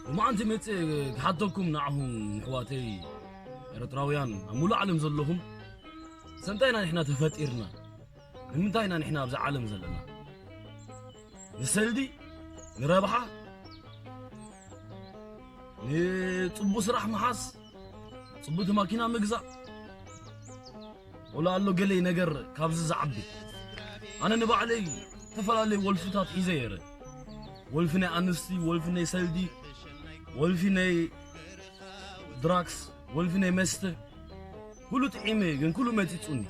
ሎማዓንቲ መፅእ ክሓተኩም ንዓኹም ኣሕዋተይ ኤርትራውያን ኣብ ሙሉእ ዓለም ዘለኹም፣ ሰምታይ ኢና ንሕና ተፈጢርና? ንምንታይ ኢና ንሕና ኣብዚ ዓለም ዘለና? ንሰልዲ፣ ንረብሓ፣ ንፅቡቅ ስራሕ ምሓዝ፣ ፅቡቅ ማኪና ምግዛእ፣ ወላ ኣሎ ገለይ ነገር ካብዚ ዝዓቢ? ኣነ ንባዕለይ ዝተፈላለዩ ወልፍታት ሒዘ የረ። ወልፊ ናይ ኣንስቲ፣ ወልፊ ናይ ሰልዲ፣ ወልፊ ናይ ድራክስ፣ ወልፊ ናይ መስተ፣ ኩሉ ጥዒመ ግን ኩሉ መፂፁኒ።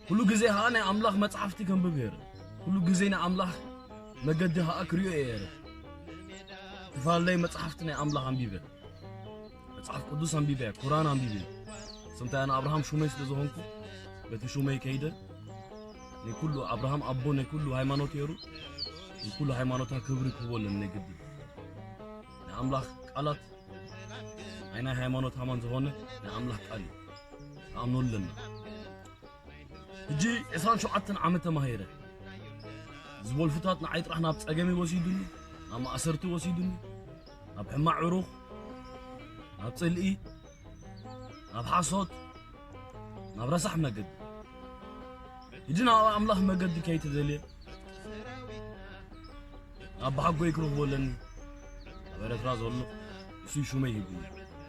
ኩሉ ግዜ ኸዓ ናይ ኣምላኽ መፅሓፍቲ ከንብብ የረ። ኩሉ ግዜ ናይ ኣምላኽ መገዲ ኸዓ ክሪኦ እየ የረ። ዝተፈላለዩ መፅሓፍቲ ናይ ኣምላኽ ኣንቢበ። መጽሓፍ ቅዱስ ኣንቢበ፣ ቁርኣን ኣንቢበ። ስምታይ ኣነ ኣብርሃም ሹመይ ስለ ዝኾንኩ፣ በቲ ሹመይ ከይደ፣ ናይ ኩሉ ኣብርሃም ኣቦ ናይ ኩሉ ሃይማኖት የሩ፣ ናይ ኩሉ ሃይማኖታ ክብሪ ክህቦ ኣለኒ ናይ ግድን። ናይ ኣምላኽ ቃላት፣ ናይ ናይ ሃይማኖት ኣማን ዝኾነ ናይ ኣምላኽ ቃል እዩ። ንኣምኖ ኣለና። ሕጂ ዕስራን ሸውዓተን ዓመት ተማሂረ። እዚ ወልፍታት ንዓይ ጥራሕ ናብ ጸገሚ ወሲዱኒ፣ ናብ ማእሰርቲ ወሲዱኒ፣ ናብ ሕማቕ ዕሩኽ፣ ናብ ጽልኢ፣ ናብ ሓሶት፣ ናብ ረሳሕ መገዲ። ሕጂ ናብ ኣምላኽ መገዲ ከይተደልየ፣ ናብ ብሓጎይ ክረኽቦ ኣለኒ። ኣብ ኤረትራ ዘሎ እሱ ሹመይ ሂቡኒ።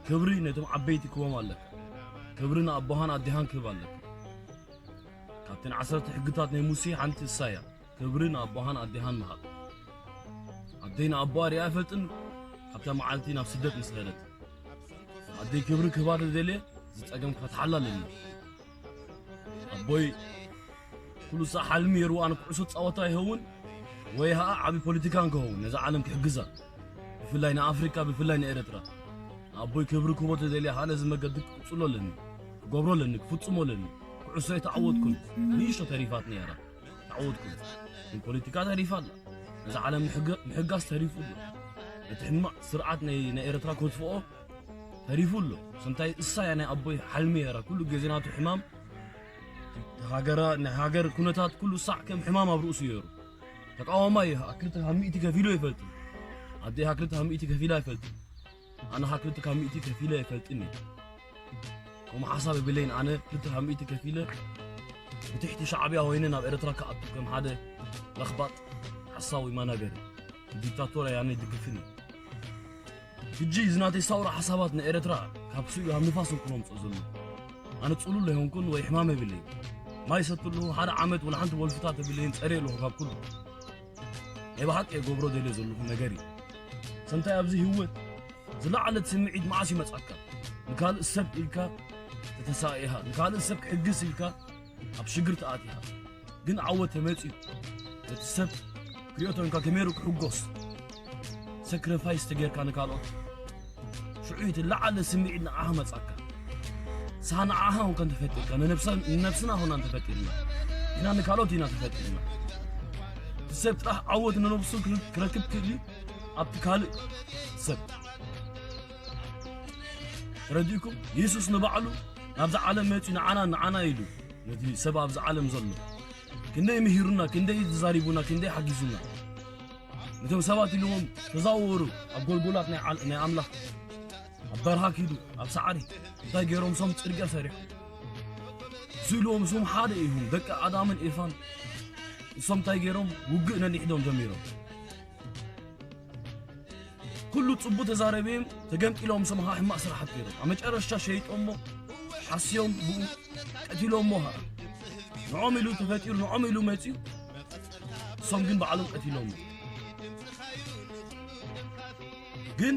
ክብሪ ነቶም ዓበይቲ ክቦም ኣለካ። ክብሪ ንኣቦኻን ኣዴኻን ክህብ ኣለካ። ካብተን ዓሰርተ ሕግታት ናይ ሙሴ ሓንቲ እሳ እያ። ክብሪ ንኣቦኻን ኣዴኻን ምሃብ። ኣደይ ንኣቦኣ ሪኣ ኣይፈልጥን፣ ካብታ መዓልቲ ናብ ስደት ምስ ኸደት። ኣደይ ክብሪ ክህባ ተደልየ፣ እዚ ጸገም ክፈትሓላ ኣለኒ። ኣቦይ ኩሉ ሳዕ ሓልሚ የርዎ፣ ኣነ ኩዕሶ ጻወታ ይኸውን ወይ ኸኣ ዓቢ ፖለቲካን ክኸውን፣ ነዛ ዓለም ክሕግዛ። ብፍላይ ንኣፍሪቃ፣ ብፍላይ ንኤረትራ። ንኣቦይ ክብሪ ክህቦ ተደልየ ኸኣ ነዚ መገዲ ክቅጽሎ ኣለኒ፣ ክገብሮ ኣለኒ፣ ክፍጽሞ ኣለኒ። ኩዕሶ ኣይተዓወትኩን፣ ንእሽቶ ተሪፋትኒ እያ። ተዓወትኩ። ግን ፖለቲካ ተሪፋ ኣላ። ነዛ ዓለም ምሕጋ-፣ ምሕጋዝ ተሪፉ ኣሎ። እቲ ሕማቕ ስርዓት ናይ፣ ናይ ኤረትራ ከጥፍኦ ተሪፉ ኣሎ። ስምታይ እሳ እያ ናይ ኣቦይ ሓልሚ ነይራ። ኩሉ ግዜ ናቱ ሕማም፣ ሃገራ፣ ናይ ሃገር ኩነታት ኩሉ ሳዕ ከም ሕማም ኣብ ርእሱ ገይሩ። ተቃዋማይ እዩ። ክልተ ካብ ሚእቲ ከፊሉ ኣይፈልጥን። ኣዴኻ ክልተ ካብ ሚእቲ ከፊላ ኣይፈልጥን። ኣነ ኸኣ ክልተ ካብ ሚእቲ ከፊለ ኣይፈልጥን እየ። ከምኡ ሓሳብ የብለይን። ኣነ ክልተ ካብ ሚእቲ ከፊለ ብትሕቲ ሻዕብያ ኮይነ ናብ ኤረትራ ክኣቱ ከም ሓደ ለኽባጥ ሓሳዊ ማናገር ዲክታቶር ኣነ ኣይድግፍን እየ። ሕጂ እዚ ናተይ ሳውራ ሓሳባት ንኤረትራ ካብ ስኡ ካብ ንፋስ እንኩ ነምጽኦ ዘሎ። ኣነ ጽሉል ኣይኮንኩን ወይ ሕማም የብለይን። ማይ ሰትሉ ሓደ ዓመት ወላ ሓንቲ ወልፍታት የብለይን፣ ጸርየ ኣለኹ ካብ ኩሉ። ናይ ብሓቂ እየ ገብሮ ደልየ ዘለኹ ነገር እዩ። ሰምታይ ኣብዚ ህይወት ዝለዓለት ስምዒት መዓስ ይመጻካ? ንካልእ ሰብ ኢልካ ተተሳኢኻ፣ ንካልእ ሰብ ክሕግዝ ኢልካ ኣብ ሽግር ተኣቲኻ። ግን ዓወት ተመጺኡ ነቲ ሰብ ክሪኦ ተንካ ከመይሩ ክሕጎስ? ሰክሪፋይስ ተጌርካ ንካልኦት። ሽዑ እቲ ለዓለ ስምዒት ንዓኻ መጻካ። ንስኻ ንዓኻ ኮንካ እንተፈጢርካ፣ ንነብሳ-፣ ንነብስና ኮና እንተፈጢርና። ንሕና ንካልኦት ኢና ተፈጢርና። እቲ ሰብ ጥራሕ ዓወት ንነብሱ ክር-፣ ክረክብ ክእል እዩ፣ ኣብቲ ካልእ ሰብ። ተረዲእኩም? የሱስ ንባዕሉ ናብዛ ዓለም መጺኡ ንዓና፣ ንዓና ኢሉ፣ ነቲ ሰብ ኣብዚ ዓለም ዘሎ። ክንደይ ምሂሩና፣ ክንደይ ተዛሪቡና፣ ክንደይ ሓጊዙና። ነቶም ሰባት ኢልዎም ተዛወሩ ኣብ ጎልጎላት ናይ ዓል-፣ ናይ ኣምላኽ። ኣብ በረኻ ኪዱ፣ ኣብ ሳዕሪ እንታይ ገይሮም? እሶም ጽርግያ ሰሪሑ። እሱ ኢልዎም፣ እሶም ሓደ ኢኹም፣ ደቂ ኣዳምን ኤፋን። እሶም እንታይ ገይሮም? ውግእ ነኒሕዶም ጀሚሮም። ኩሉ ጽቡቅ ተዛረብዮም፣ ተገምጢሎም፣ እሶም ኸኣ ሕማቅ ስራሓት ገይሮም። ኣብ መጨረሻ ሸይጦሞ፣ ሓስዮም፣ ብኡ ቀቲሎሞ ኸኣ። ንዖም ኢሉ ተፈጢሩ፣ ንዖም ኢሉ መጺኡ፣ እሶም ግን ባዕሎም ቀቲሎሞ። ግን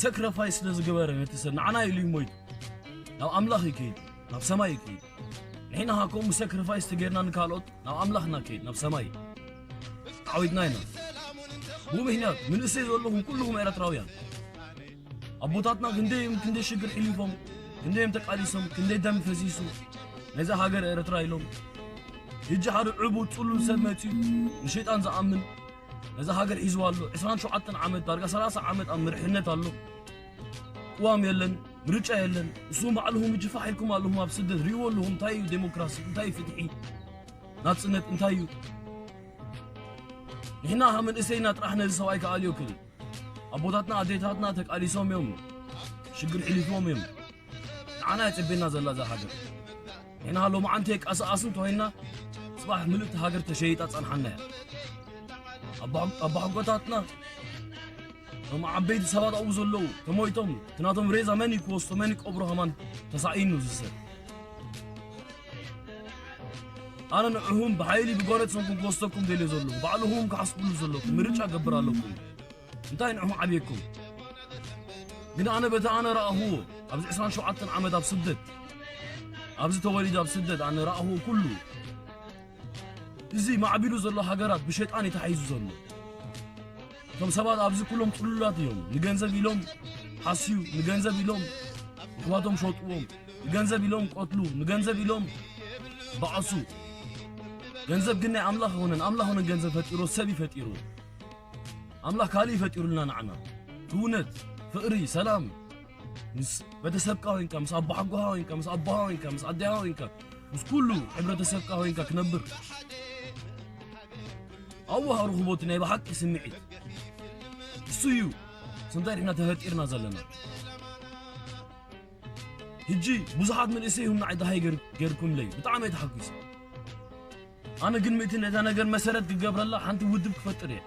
ሰክሪፋይስ ስለ ዝገበረ ነቲ ሰብ፣ ንዓና ኢሉ እዩ ሞይቱ። ናብ ኣምላኽ ይከይድ፣ ናብ ሰማይ ይከይድ። ንሕና ኸኣ ከምኡ ሰክሪፋይስ ተጌርና ንካልኦት፣ ናብ ኣምላኽና ከይድ፣ ናብ ሰማይ። ዓዊትና ኢና። ብኡ ምኽንያት፣ መንእሰይ ዘለኹም ኩልኹም ኤርትራውያን፣ ኣቦታትና ክንደይ እዮም፣ ክንደይ ሽግር ሕሊፎም፣ ክንደይ እዮም ተቃሊሶም፣ ክንደይ ደም ፈሲሱ፣ ነዛ ሃገር ኤርትራ ኢሎም። ሕጂ ሓደ ዕቡድ ጽሉል ሰብ መጺኡ፣ ንሸይጣን ዝኣምን፣ ነዛ ሃገር ሒዝዋ ኣሎ። ዕስራን ሸውዓተን ዓመት፣ ዳርጋ ሰላሳ ዓመት ኣብ መሪሕነት ኣሎ። ቅዋም የለን፣ ምርጫ የለን። ንስኹም ባዕልኹም ሕጂ ፋሕ ኢልኩም ኣለኹም ኣብ ስደት፣ ሪእዎ ኣለኹም እንታይ እዩ ዴሞክራሲ፣ እንታይ እዩ ፍትሒ፣ ናጽነት እንታይ እዩ? ንሕና ካብ መንእሰይና ጥራሕ ነዚ ሰብኣይ ክኣልዮ ክብል። ኣቦታትና ኣዴታትና ተቃሊሶም እዮም፣ ሽግር ሕሊፎም እዮም። ንዓና የጸቤና ዘላ እዛ ሃገር። ንሕና ሎማዓንቲ የቃሳኣስ እንተኾይንና፣ ጽባሕ ምልእቲ ሃገር ተሸይጣ ጸንሓና እያ። ኣባ-፣ ኣባሓጎታትና፣ እቶም ዓበይቲ ሰባት ኣብኡ ዘለዉ፣ ተሞይቶም፣ እቲ ናቶም ሬዛ መን እዩ ክወስዶ፣ መን ይቀብሮ ከማን ተሳኢኑ ዝሰብ። ኣነ ንዕኹም ብሓይሊ ብጎነጽ ሰንኩም ክወስደኩም ደልዮ ዘለኹ። ባዕልኹም ክሓስብሉ ዘለኩም ምርጫ ገብር ኣለኩም። እንታይ ንዕኹም ዓብየኩም? ግን ኣነ በቲ ኣነ ረኣኹዎ፣ ኣብዚ ዕስራን ሸውዓተን ዓመት ኣብ ስደት፣ ኣብዚ ተወሊደ ኣብ ስደት ኣነ ረኣኹዎ ኩሉ። እዚ ማዕቢሉ ዘሎ ሃገራት ብሸይጣን እዩ ተሓይዙ ዘሎ። እቶም ሰባት ኣብዚ ኩሎም ጽሉላት እዮም። ንገንዘብ ኢሎም ሓስዩ፣ ንገንዘብ ኢሎም ኣሕዋቶም ሸጥዎም፣ ንገንዘብ ኢሎም ቆትሉ፣ ንገንዘብ ኢሎም ባዕሱ። ገንዘብ ግን ናይ ኣምላኽ ኾነን፣ ኣምላኽ ኾነን ገንዘብ ፈጢሩ፣ ሰብ እዩ ፈጢሩ። ኣምላኽ ካልእ እዩ ፈጢሩልና ንዓና። ክውነት፣ ፍቕሪ፣ ሰላም፣ ምስ ቤተሰብካ ኮይንካ፣ ምስ ኣቦሓጎኻ ኮይንካ፣ ምስ ኣቦኻ ኮይንካ፣ ምስ ኣዴኻ ኮይንካ፣ ምስ ኩሉ ሕብረተሰብካ ኮይንካ ክነብር። ኣብኡ ርኽቦ እቲ ናይ ብሓቂ ስምዒት። እሱ እዩ ስንታይ ዲሕና ተፈጢርና ዘለና። ሕጂ ብዙሓት መንእሰይ ይሁን ንዓይ ደሃይ ገር-፣ ገርኩምለይ። ብጣዕሚ እየ ተሓጒሰ። ኣነ ግን ምእንቲ ነታ ነገር መሰረት ክገብረላ ሓንቲ ውድብ ክፈጥር እየ።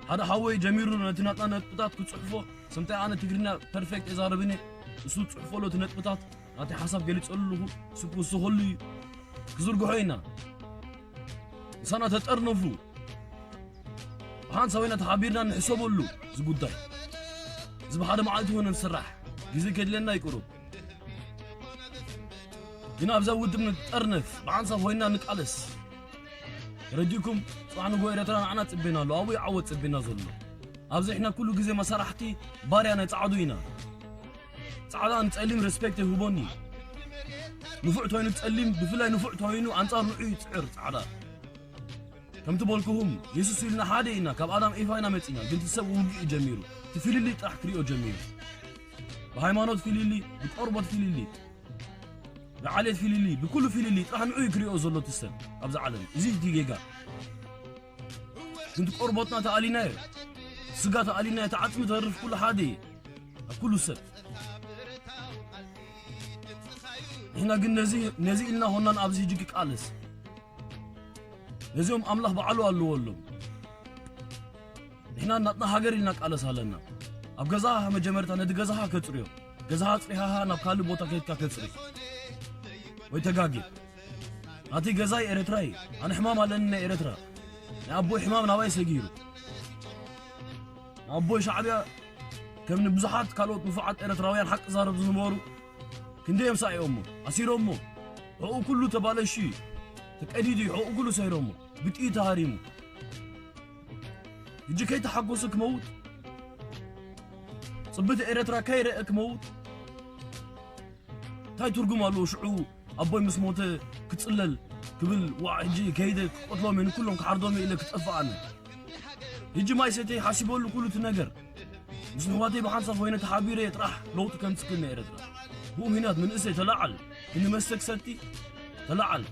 ሓደ ሓወይ ጀሚሩ ነቲ ናትና ነጥብታት ክጽሕፎ፣ ስንታይ ኣነ ትግርኛ ፐርፌክት እዛረብን እየ። እሱ ጽሕፎ ኣሎ እቲ ነጥብታት፣ ናተይ ሓሳብ ገሊጸሉ ኣለኹ። እሱ ክውስኸሉ እዩ። ክዝርግሖ ኢና። ምሳና ተጠርነፉ። ብሓንሳብ ኢና ተሓቢርና ንሕሰበሉ እዚ ጉዳይ። እዚ ብሓደ መዓልቲ ይኾነ ዝስራሕ። ግዜ ከድልየና ይቅሩብ። ግን ኣብዛ ውድብ ንጠርነፍ፣ ብሓንሳብ ኮይንና ንቃለስ። ተረዲእኩም? ጽባሕ ንግሆ ኤርትራ ንዓና ጽቤና ኣሎ። ኣብኡ ይዓወት ጽቤና ዘሎ። ኣብዚ ሕና ኩሉ ግዜ መሳርሕቲ ባርያ ናይ ጻዕዱ ኢና። ጻዕዳ ንጸሊም ሬስፔክት ይህቦኒ። ንፉዕ ተይኑ ጸሊም፣ ብፍላይ ንፉዕ ተይኑ ኣንጻር ንዑ ይጽዕር ጻዕዳ። ከምቲ በልኩኹም፣ የሱስ ኢልና ሓደ ኢና፣ ካብ ኣዳም ኤፋ ኢና መጺና፣ ግን እቲ ሰብ ውግእ እዩ ጀሚሩ። እቲ ፍልልይ ጥራሕ ክሪኦ ጀሚሩ። ብሃይማኖት ፍልልይ፣ ብቆርበት ፍልልይ፣ ብዓሌት ፍልልይ፣ ብኩሉ ፍልልይ ጥራሕ ንዑ እዩ ክሪኦ ዘሎ እቲ ሰብ ኣብዚ ዓለም። እዚ እቲ ጌጋ። ግን እቲ ቆርበትና ተኣሊናዮ፣ ስጋ ተኣሊናዮ፣ እቲ ዓጽሚ ተርፍ ኩሉ ሓደ እዩ ኣብ ኩሉ ሰብ። ንሕና ግን ነዚ፣ ነዚ ኢልና ኾናን ኣብዚ ሕጂ ክቃለስ። ነዚኦም ኣምላኽ ባዕሉ ኣለዎ ኣሎም። ንሕና ናትና ሃገር ኢልና ቃለስ ኣለና። ኣብ ገዛኻ መጀመርታ ነቲ ገዛኻ ከጽርዮ። ገዛኻ ኣጽሪኻኻ ናብ ካልእ ቦታ ከይድካ ከጽሪ። ወይ ተጋግየ። ናተይ ገዛይ ኤርትራ እዩ። ኣነ ሕማም ኣለኒ ናይ ኤርትራ። ናይ ኣቦይ ሕማም ናባይ ሰጊሩ። ንኣቦይ ሻዕብያ ከም ንብዙሓት ካልኦት ንፉዓት ኤርትራውያን ሓቂ ዛረብ ዝነበሩ ክንደይ እዮም ሳኢኦሞ፣ ኣሲሮሞ። ሕቑኡ ኩሉ ተባለሹ እዩ። ተቀዲዱ እዩ፣ ሕቑኡ ኩሉ ሰይሮሞ። ብጥይት ተሃሪሙ። ሕጂ ከይተሓጎሰ ክመውት? ጽብቲ ኤርትራ ከይረአ ክመውት? እንታይ ትርጉም ኣለዎ ሽዑ ኣቦይ ምስ ሞተ ክጽለል ክብል፣ ዋዕ ሕጂ ከይደ ክቀትሎም እየ ንኩሎም ክሓርዶም እየ ኢለ ክጠፍእ ኣነ? ሕጂ ማይ ሰተይ ሓሲበሉ ኩሉ እቲ ነገር። ምስ ኣሕዋተይ ብሓንሳብ ኮይነ ተሓቢረ እየ ጥራሕ ለውጢ ከምጽእ ክእል ንኤርትራ። ብኡ ምኽንያት መንእሰይ ተላዓል፣ ክንዲ መስተ ክሰቲ ተላዓል።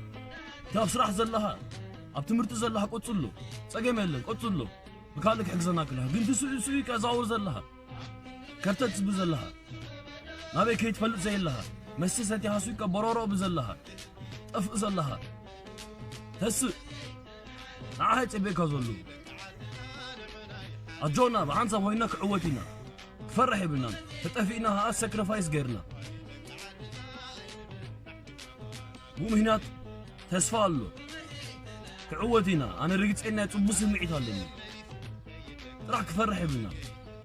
እቲ ኣብ ስራሕ ዘለኻ፣ ኣብ ትምህርቲ ዘለኻ ቀጽሎ። ጸገም የለን፣ ቀጽሎ። ብካልእ ክሕግዘና ክልኻ። ግን እቲ ስኡ ስኡ ከዛውር ዘለኻ። ከርተት ትብል ዘለኻ። ናበይ ከይትፈልጥ ዘየለኻ። መስተ ሰቲኻ ስኡ ከበሮሮ ብዘለኻ። ጠፍእ ዘለኻ። ተስእ። ንዓኻ ይጸበየካ ዘሎ። ኣጆና፣ ብሓንሳብ ኮይና ክዕወት ኢና። ክፈርሕ የብልናን። ተጠፊእና ኸኣ ሰክሪፋይስ ገይርና። ብኡ ምኽንያት ተስፋ ኣሎ። ክዕወት ኢና። ኣነ ርግጸኛ ጽቡቅ ስምዒት ኣለኒ። ጥራሕ ክፈርሕ የብልና።